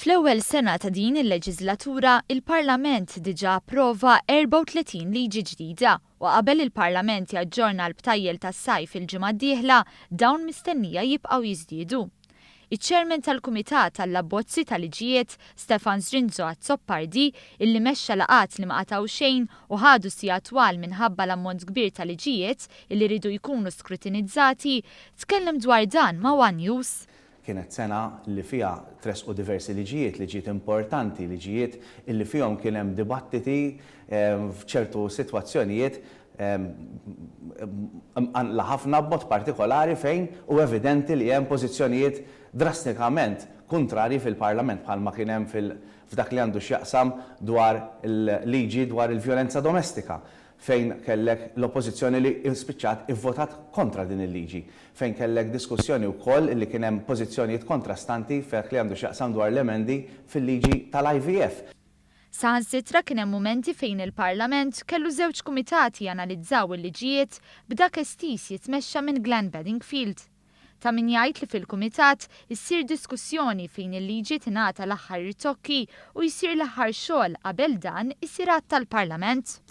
Fl-ewwel sena ta' din il-leġiżlatura, il-Parlament diġà approva 34 liġi ġdida u qabel il-Parlament jaġġorna l-btajjel tas-sajf il-ġimgħa d-dieħla, dawn mistennija jibqgħu jiżdiedu. Iċ-Chairman tal-Kumitat għall-Abbozzi ta' Liġijiet, Stefan Zrinzo Azzopardi, illi mexxa laqgħat li ma qatgħu xejn u ħadu sigħat twal minħabba l-ammont kbir ta' liġijiet illi riedu jkunu skrutinizzati, tkellem dwar dan ma' one News. Kienet sena li fiha tressqu diversi liġijiet, liġijiet importanti, liġijiet illi fihom kien hemm dibattiti f'ċertu sitwazzjonijiet mqanqla ħafna b'mod partikolari fejn hu evidenti li hemm pożizzjonijiet drastikament kuntrarji fil-Parlament bħalma kien hemm f'dak li għandu x'jaqsam dwar il-liġi dwar il-vjolenza domestika fejn kellek l-Oppożizzjoni li spiċċat ivvotat kontra din il-liġi, fejn kellek diskussjoni wkoll li kien hemm pożizzjonijiet kontrastanti f'dak li għandu x'jaqsam dwar l-emendi fil-liġi tal-IVF. Saħansitra kien hemm mumenti fejn il-Parlament kellu żewġ kumitati janalizzaw il-liġijiet b'dak estiż jitmexxa minn Glenn Bedingfield. Ta' min jgħid li fil-kumitat issir diskussjoni fejn il-liġi tingħata l-aħħar ritokki u jsir l-aħħar xogħol qabel dan isir att tal-Parlament.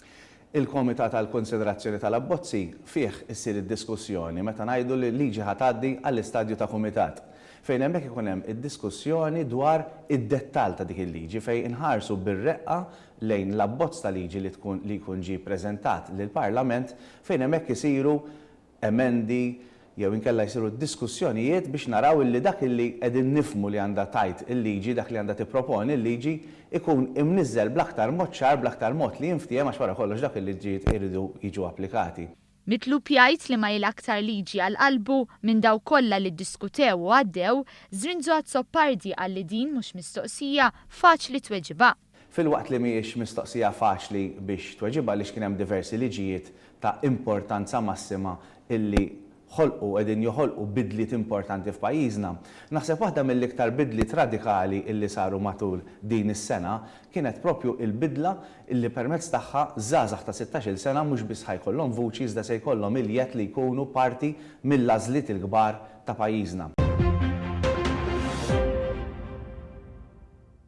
Il-Komitat għall-Konsiderazzjoni tal-Abbozzi fih issir id-diskussjoni meta ngħidu li liġi ħa tgħaddi għall-istadju ta' kumitat, fejn hemmhekk ikun hemm id-diskussjoni dwar id-dettall ta' dik il-liġi fejn inħarsu bir-reqqa lejn l-abbozz ta' liġi li tkun li jkun ġie ppreżentat lill-Parlament fejn hemmhekk isiru emendi jew inkella jsiru diskussjonijiet biex naraw illi dak illi qegħdin nifhmu li għandha tgħid il-liġi, dak li għandha tipproponi l-liġi, ikun imniżżel bl-aktar mod ċar, bl-aktar mod li jinftiehem għax wara kollox dawk il-liġijiet iridu jiġu applikati. Mitlub jgħid liema hi l-aktar liġi għal qalbu minn dawk kollha li ddiskutew u għaddew, Zrinzo Azzopardi qal li din mhux mistoqsija faċli tweġibha. Filwaqt li mhijiex mistoqsija faċli biex tweġibha għaliex kien hemm diversi liġijiet ta' importanza massima illi ħolqu u qegħdin joħolqu bidliet importanti f'pajjiżna, naħseb waħda mill-iktar bidliet radikali illi saru matul din is-sena kienet propju il-bidla illi permezz tagħha żgħażagħ ta' sittax-il sena mhux biss ħa jkollhom vuċi iżda se jkollhom il-jedd li jkunu parti mill-għażliet il-kbar ta' pajjiżna.